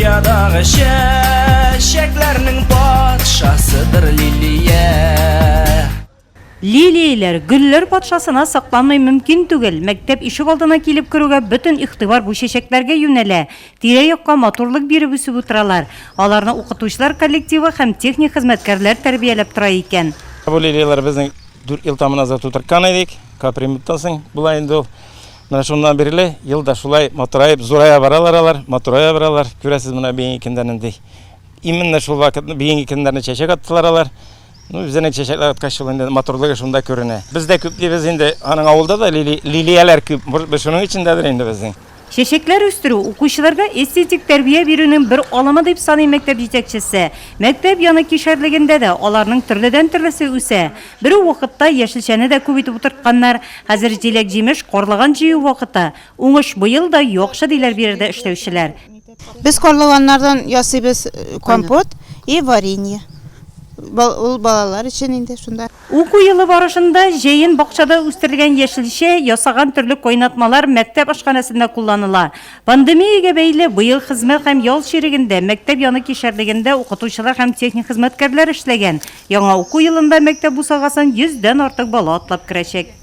Дөньядагы чәчәкләрнең патшасыдыр лилия. Лилияләр, гөлләр патшасына сокланмый мөмкин түгел. Мәктәп ишек алдына килеп керүгә бөтен игътибар бу чәчәкләргә юнәлә. Тирә-якка матурлык биреп үсеп утыралар. Аларны укытучылар коллективы һәм техник хезмәткәрләр тәрбияләп тора икән. Бу лилияләр безнең дүрт ел тамы назад утырткан идек. Капремонттан соң була инде ул. Менә шуннан бирле ел да шулай матураеп, зурая баралар алар, матурая баралар. Күрәсез, менә биенге көндә нинди. Именно шул вакытны биенге көннәрне чәчәк аттылар алар. Ну, үзенең чәчәкләр аткач, шул инде матурлыгы шунда күренә. Без дә күп дибез инде, аның авылда да лили, лилияләр күп. Может быть, шуның өчен дәдер инде безнең. Чәчәкләр үстерү, укучыларга эстетик тәрбия бирүнең бер алымы, дип саный мәктәп җитәкчесе. Мәктәп яны кишәрлегендә дә аларның төрледән-төрлесе үсә. Бер үк вакытта яшелчәне дә күп итеп утыртканнар. Хәзер җиләк-җимеш, карлыган җыю вакыты. Уңыш быел да яхшы, диләр биредә эшләүчеләр. Без карлыганнардан ясыйбыз компот и варенье. Ул балалар өчен инде шунда. Уку елы барышында җәен бакчада үстерелгән яшелчә, ясаган төрле кайнатмалар мәктәп ашханәсендә кулланыла. Пандемиягә бәйле, быел хезмәт һәм ял чирегендә мәктәп яны кишәрлегендә укытучылар һәм техник хезмәткәрләр эшләгән. Яңа уку елында мәктәп бусагасын 100 дән артык бала атлап керәчәк.